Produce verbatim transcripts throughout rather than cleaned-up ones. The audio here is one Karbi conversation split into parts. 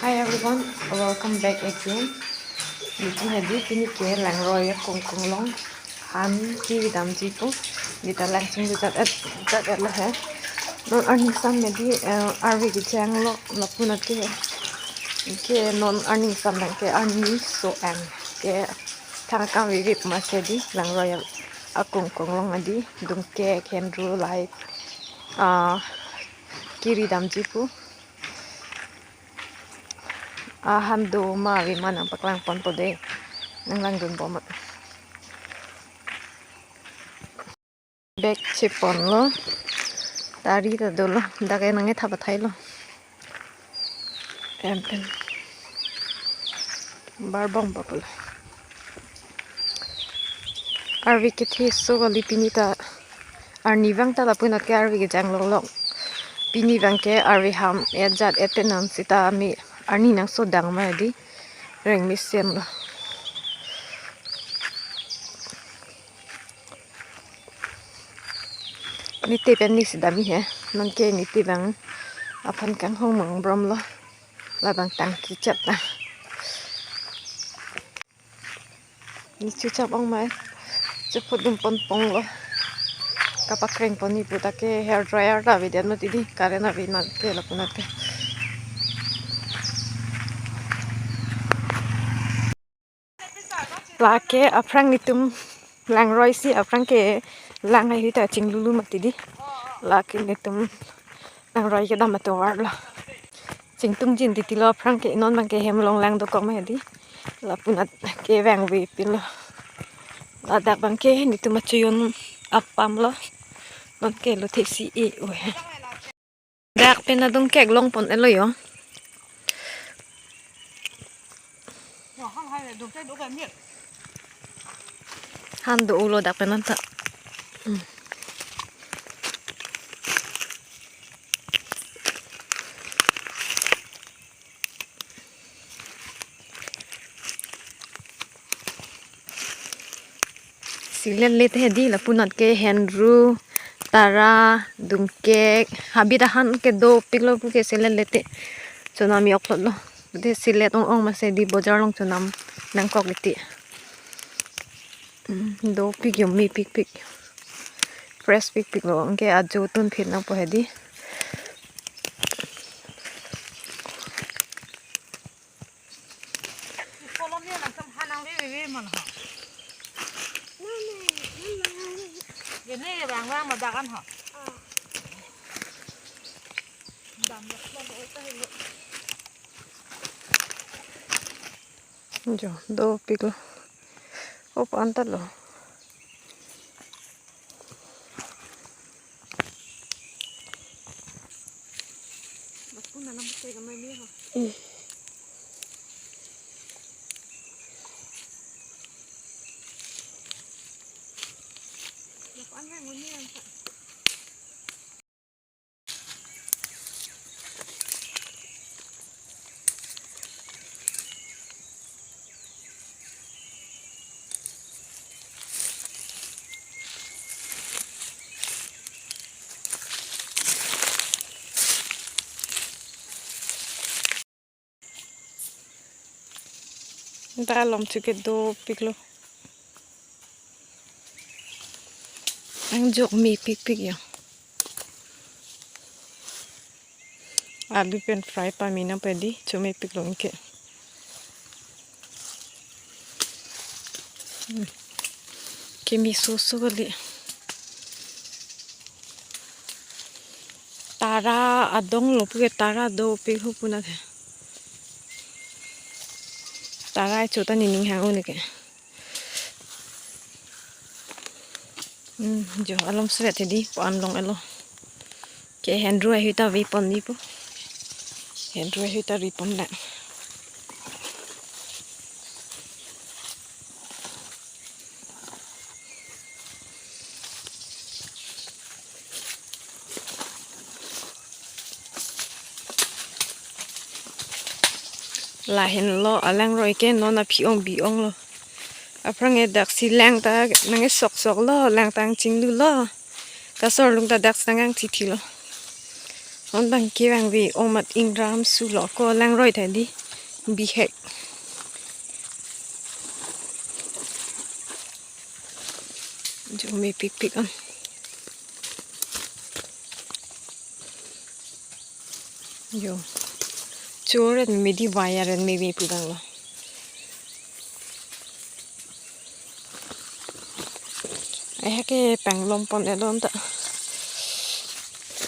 Hi everyone, welcome back again. Nelitum hedi pini ke langroi akongkong along han kiri damji pu. Nelitum lang chinglu jat et jat et lo he. Non arni sam hedi, eh, arve kejang lo lapu nat ke. Ke non arni sam dang ke arni so-an ke thang akam virip masi hedi langroi akongkong along hedi dungkek, hendru, lai, ah, kiri damji pu. Ah, han do ma ave ma nangpaklang ponpo de. Nang langdun bom ma. Bag chepon lo. Tari ta dolo. Dak ke nang e thap athai lo. Em pen. Bar bom pa pulo. Arve kethe so kali pini ta. Arni vang ta lapu nat ke arve kejang longlong. Pini vang ke arve ham et jat et pen nam sita mi arni nang so dang ma hedi. Reng mesen lo. Nite pen ni si dam he. Non ke nite vang aphan kanghong mang brom lo. Labang tang kichat na. Ni chuchap ong mai. Cheput dum pon pong lo. Kapakreng pon ni puta ke hair dryer ta ave det mati di. Current ave nat ke lapu nat ke. Lake aphrang nelitum langroi si aphrang ke lang haihui ta chinglulu mati di. Lake nelitum langroi kedam atovar lo. Chingtung jin titi lo aphrang ke non bang ke hem along lang dokok ma hedi. Lapu nat ke vang ve pin lo. Ladak bang ke nelitum achuyon apam lo. Non ke lo thesi e o he. Dak pen adungkek long pon et lo yo. Han do ulo dak pen anta. Hmm. Selet let hedi lapu nat ke hendru, tara, dungkek, habit ahan ke dopik lo pu ke selet let te. Chonam yok lot lo. Bede selet ong ong masi hedi bojar along chonam nangkok iti. Hmm, dopik yo, mepikpik. Fresh pikpik lo. Anke ajo tun phit nangpo hedi. Kolom ni langsam hanang ve ve ve man ha. Gini bang bang madakan ha. Dam lak lak oi ta hilo. Jo, dopik lo. Op anta lo. Bakun na nang bukai kamai ni ho. Eh. Bakun na ngoni anta. Dak along chu ke dopik lo. Angjok mepikpik ya. Alu pen fry pame nangpo hedi, chomepik lo anke. Hmm. Keme soso kali. Tara adong lo pu ke tara dopik ho pu nat he. Tara chota nening hang un ke. Hmm, jo alom svet hedi po-an long et lo. Ke hendru haihui ta ve pon ni pu. Hendru haihui ta ri pon la. Lahenlo alangroi ke non aphi ong bi ong lo. Aphrang e daksi lang ta nang e sok sok lo, lang ta chinglu lo. Kasor lung ta daksi nang ang chithi lo. Non abang ke vangve amat ingram sulo ko langroi ta di bihek. Jo mepikpik an. Jo. Cho ren me di wire ren me me pu abang lo. Ai ha ke panglom pon elon ta.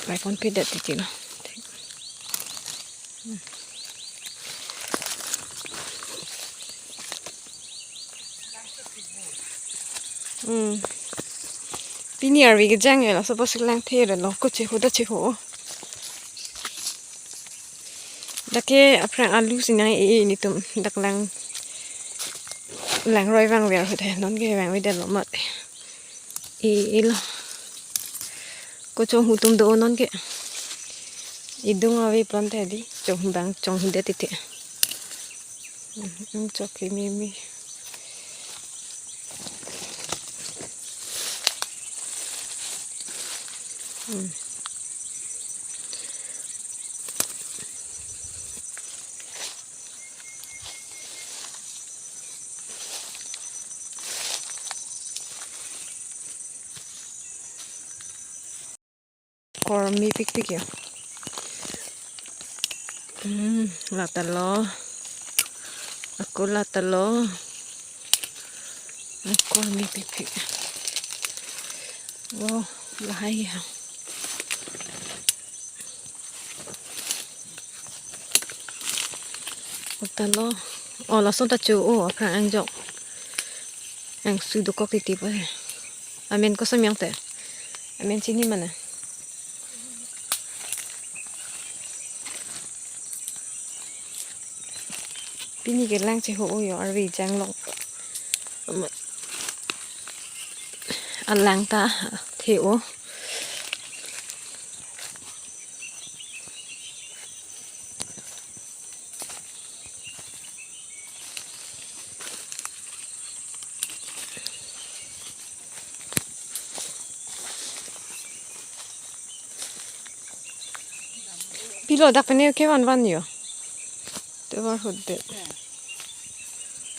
Pai pon pidet titi lo. Hmm. Pini arve kejang ya, laso apotsi langthe ren lo, ko cheho ta cheho. Dak ke aphrang alu si nang e, e, netum dak lang, langroi vangve ahut he, non ke vangvedet lo amat. E, e lo. Ko chonghu atum do non ke. Idung ave pon te di, chonghu abang, chonghudet titi. Hmm, chok ke meme. Hmm. Akor mepikpik ya. Hmm, la ta lo. Ako la ta lo. Akor mepikpik. Wow, lahai ya. Uta lo. Oh, lason ta cho, oh, aphrang angjok. Angsu dokok titi pa he. Amen koson yang te. Amen chini mane. Pini ke lang cheho-o yo, arve kejang lo. Amat alang ta the-o. Pilo dak pene ke van van yo. Te var hudde.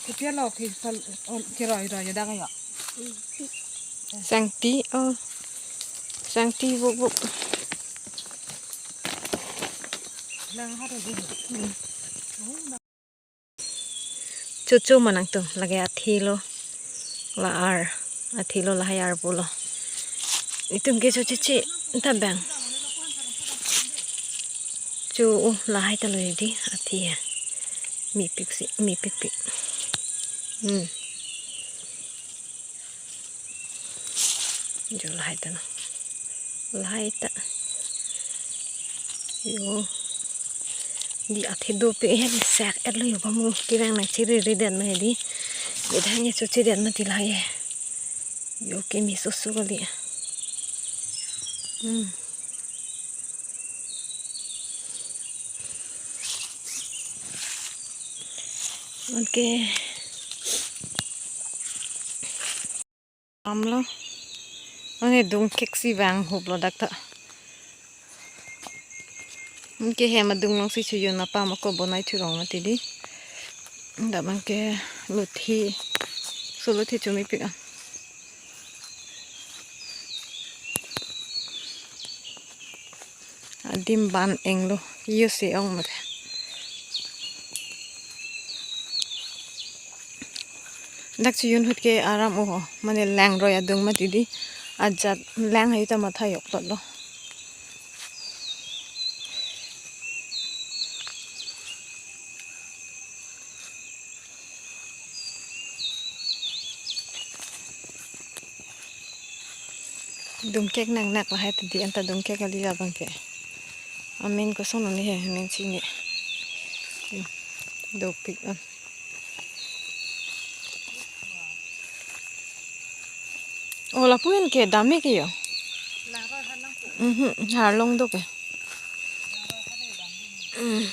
Kopi lo ke sal, on, ke roi roi dak yo. Sangti, oh. Sangti buk buk. Lang ha to di. Chocho ma nangtum, lake athi lo, la ar, athi lo lahai ar pulo. Itum ke chochichi, ta bang. Cho, oh, lahai ta lo di, athi ya. Mepik si, mepikpik. Hmm. Jo lahai ta no. Lahai ta. Yo. Di athi dope hem sak et lo yo pamu kevang nang chiri ri den ma di. Bidang ye chochi den ma ti lahai. Yo ke me soso kali. Hmm. Okay. Amlo. Mane dungkek si vang huplo dak ta. Mane ke hem adung along si chojun apam ako bonai thurong mati di. Dak mane ke luthi. So luthi chumi pik an. Adim ban englo, yo se ong mate. Dak chojun ahut ke aram oho, mane langroi adung mati di, ajat lang hayu ta matha yok tot lo. Dungkek nangnak lahai ta di anta dungkek kali abang ke. Amen koson ani he, amen chini. Hmm. Dopik an. Oh, lapu-an ke dam-ik ke yo. Mhm, harlong do ke. Hmm.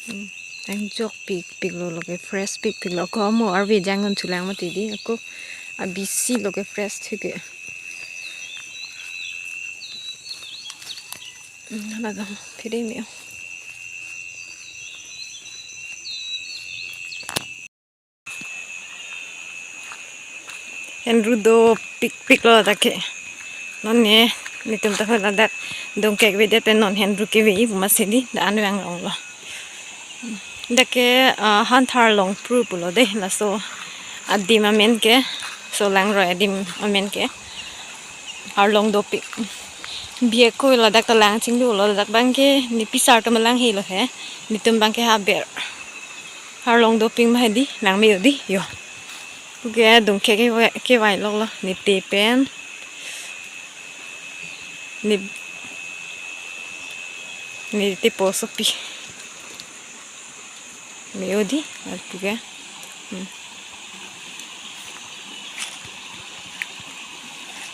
Hmm. Angjok pikpik lo, lo ke fresh pikpik lo. Ako mo arve jang an chulang mati di. Ako abisi lo ke fresh thu ke. Hala dam, phiri me-o. Henru dopikpik lo dak ke. Non ne, netum ta hala dak dungkek avedet pen non henru keve-i pu amatsi dei, dak an vang longlo. Dak ke, ah, Hantha Arlong Pru pulo dei, laso adim amen ke, so langroi adim amen ke. Arlong dopik. Bihek ko ladak ta lang chinglu lo, ladak abang ke ne pisar atum lang helo he. Netum abang ke haber. Arlong dopik ma he dei, lang me-o dei, yo. Puke dungkek kevai, kevai loklo, ne te pen. Ne, ne te posopi. Me-o dei, arpu ke. Hmm.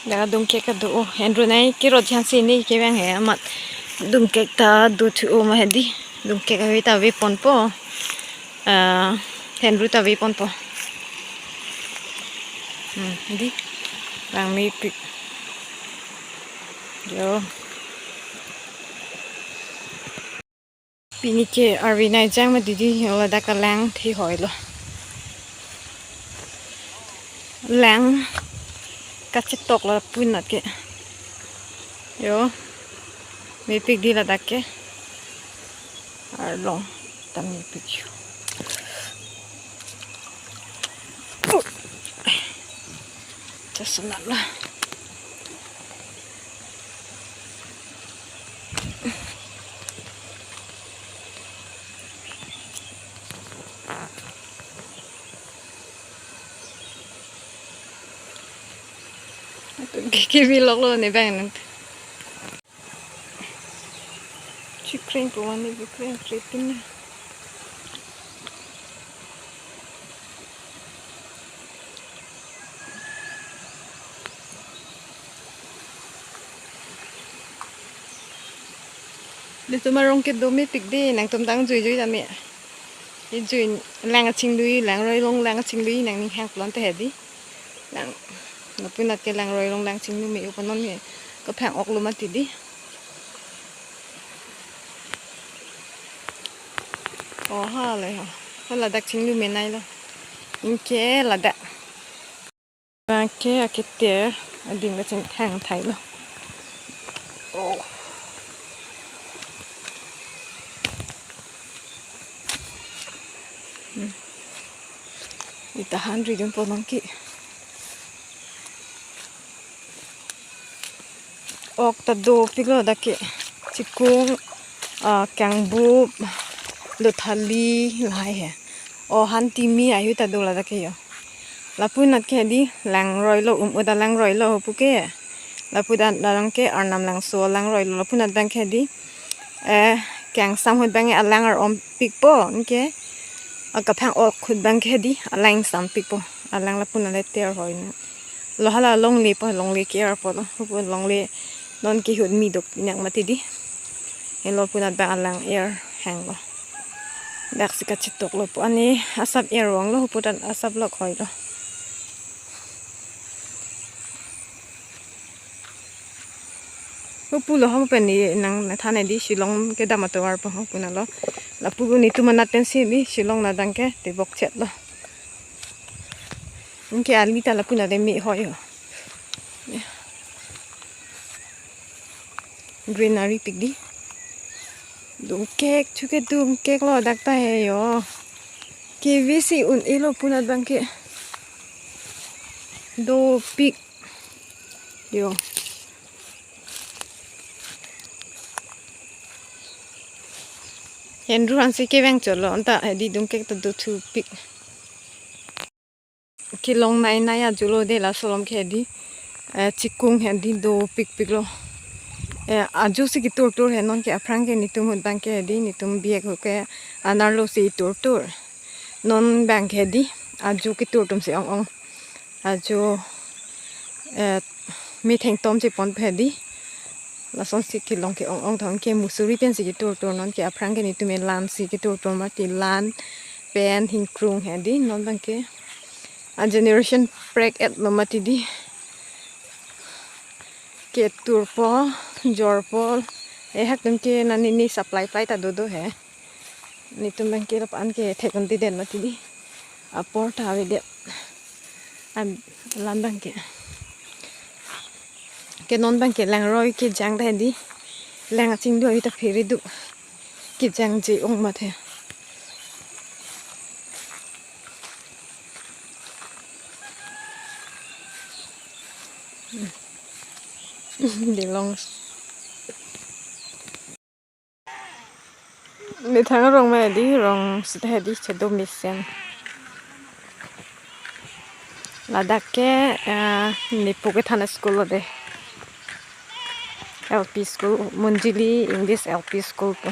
Dak dungkek kedo, o, henru nai kerot jhansi ne kevang he amat. Dungkek ta dothu-o ma he dei. Dungkek ave ta aveponpo. Ah, henru ta aveponpo. Hmm, dei. Lang mepik. Yo. Pini ke arve nai jang ma dei dei, ladak alang thi hoi lo. Lang kachetok lo punat ke. Yo. Mepik dei ladak ke. Arlong ta mepik yo. Chasunat lo. Ke, kebi loklo ne bang nang. Chikreng pu mane, chikreng kretin na. Netum arong kedo mepik dei, nangtum dang juijui tame. Ijui lang achingdui, langroi along lang achingdui, nangning hang pulote he dei. Lang, lapunat ke langroi along lang chingdui me-o pu non he. Kaphang ok lo mati dei. O, ha le ha. Ha ladak chinglu menai lo. Anke ladak. Anke aketer adim kachingthang thai lo. O. Hmm. Itahan ridun ponong ki. Ok ta dopik lo dak ke. Chikung, ah, kangbup, lothali, lahai he. O han timi ayu ta do ladak ke yo. Lapunat ke dei langroi lo, um, uda langroi lo puke. Lapu dan, dan ke Arnam Langso langroi lo, lapunat abang ke dei, eh, kangsam ahut abang alang ar-om pikpo, anke, ah, kaphang ok ahut abang ke dei alang sam pikpo. Alang lapunat le ter hoi na. Lo hala longle po, longle ke-er po lo. Pu longle non ke ahut mi dok nang mati dei. Helo punat abang alang er hang lo. Dak si kachetok lo pu ani asap er wang lo, pu tan asap lok hoi lo. Pu lo hom pen ni nang than dei Shillong kedam atovar po ho pu na lo. Lapu netum anat pensi dei Shillong na dang ke tebok chet lo. Anke ali ta lapunat le me hoi ho. Greenery pik dei. Dungkek, chuke dungkek lo dak ta he yo. Kevesi un-e lo punat abang ke. Dopik. Yo. Henru ansi kevang chot lo, anta he dei dungkek ta dothupik. Kelong nai nai ajo lo dei laso along ke dei, eh, chikung he dei dopikpik lo. Eh, ajo si ketur tur he non ke aphrang ke netum ahut abang ke dei, netum bihek ahut ke anerlo si tur tur. Non abang ke dei, ajo ketur atum si ong ong. Ajo, eh, metheng tom chepon he dei. Lason si kelong ke ong ong thong ke musuri pen si ketur tur non ke aphrang ke netum elan si ketur tur mati lan pen hingkrung he dei non abang ke a generation prek et lo mati dei ketur po jor po Ehak tum ke nani ni supply plai ta dodo he. Netum abang ke lapu-an ke thek-un-e det mati di. Apor ta avedet. An lan abang ke. Ke non abang ke langroi kejang ta di. Lang achingdui ta phiri do. Kejangji ong mati. Dilong. Methang arong ma di, rong sita di, chedo mesen. Ladak ke, eh, nepu kethan school lo de. L P school, Munjili English L P school pu.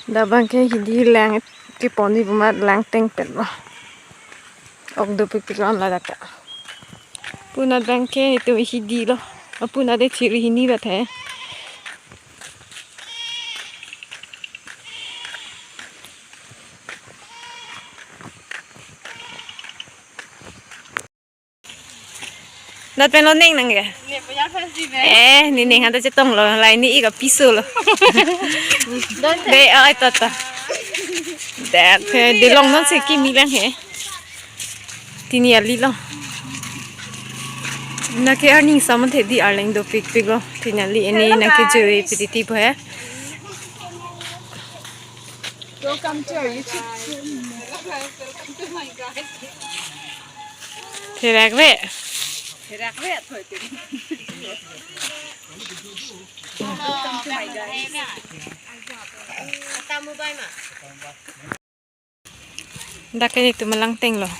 Dak abang ke hidi lang kepon-i pu amat lang tengpet lo. Ok dopikpik lo ladak ta. Puna abang ke netum hidi lo. Puna de chiri hini bat he. Dak pen lo ning nang ke? Ne punya festival. Eh, nening handa chetong lo, lai ni ika piso lo. Don te. De, oh, ito, ito. Dak, eh, dilong non si kimi lang he. Tini ali lo. Nake arni saman the di arleng dopikpik lo. Tini ali ini nake joi piti ti po he. Welcome to our YouTube channel. Therak ve. Therak ve, thoi te. Welcome to my guys. Dak ke netum alang teng lo.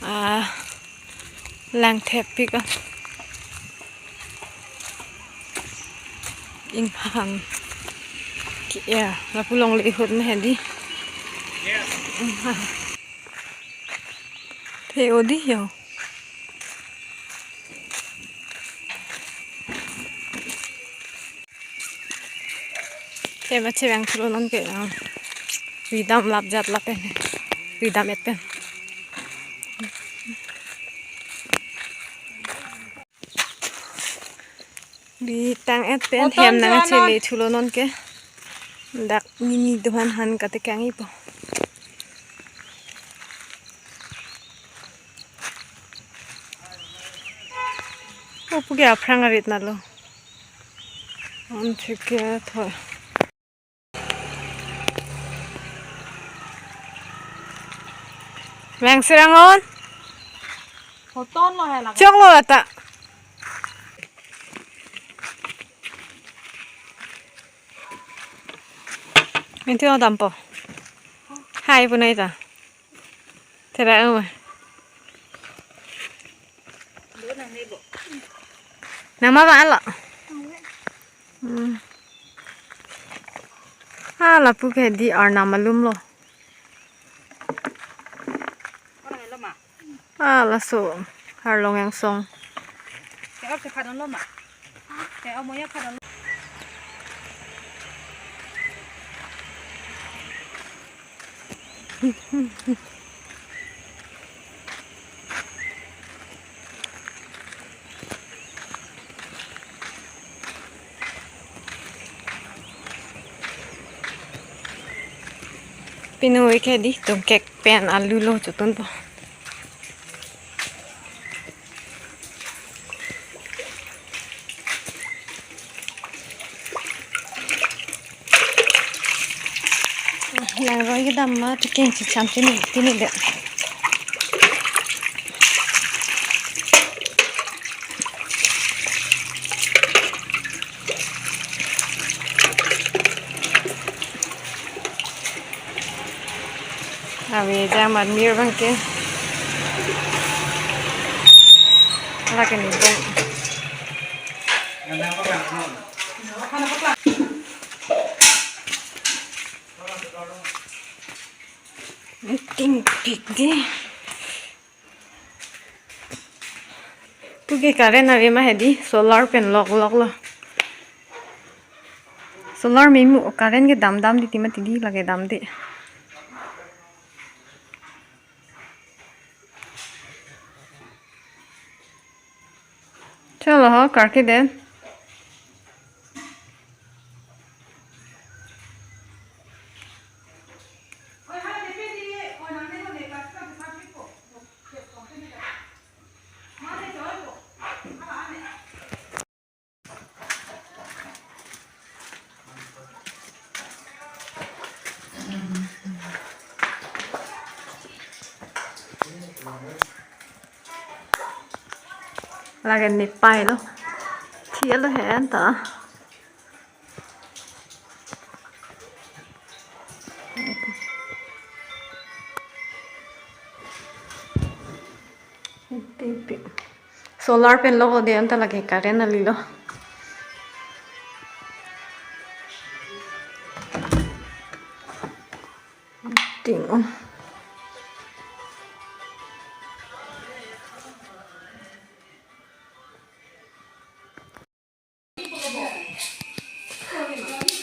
Ah, lang thepik a. Inghang. Ki ya, lapu longle ahut ma he di. Inghang. The-o di yo. Ke ma chevang thulo non ke, ah, ridam lap jat lap pen. Ridam et pen. Ritang et pen hem nangchele thulo non ke. Dak nini dohan han kate kang-i po. O puke aphrang arit na lo. An cheke thoi. Vang serang on. Hoton lo he lak. Chok lo ata. Minti o dampo. Hai punai ta. Tera uma. Nama ba alo. Hmm. Ah, lapu ke di arnam alum lo. Ah, laso arlong angsong. Pinu ke di tungkek pen alu lo chotun po. Langroi kedam ma tiking chicham tini tini de. Ave jam armir abang ke. Lake ni bong. Tingpik di. Puke current ave ma he di, solar pen lok lok lo. Solar memu current kedam dam di tima tidi lake dam di. Chalo ho, karke det. Lake nepai lo. Thia lo he anta. Solar pen lo ko de anta lake current ali lo. Ting on.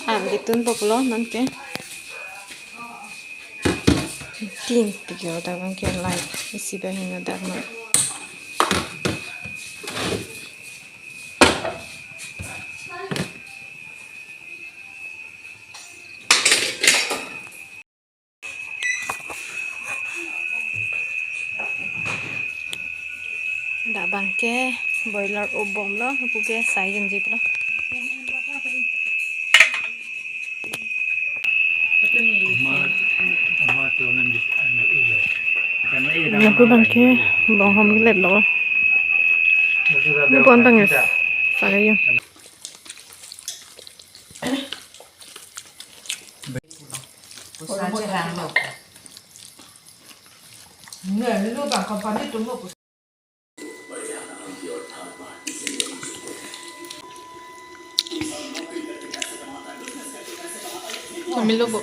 Ang ketun po pulo non ke. Ting pikir dak abang ke light isi ba hingga dak ma. Dak abang ke boiler up bomlo, lapu ke sai jeng jiplo. Lapu abang ke bonghom kelet lo. Lapu abang ke sai jeng. Kami lo bo.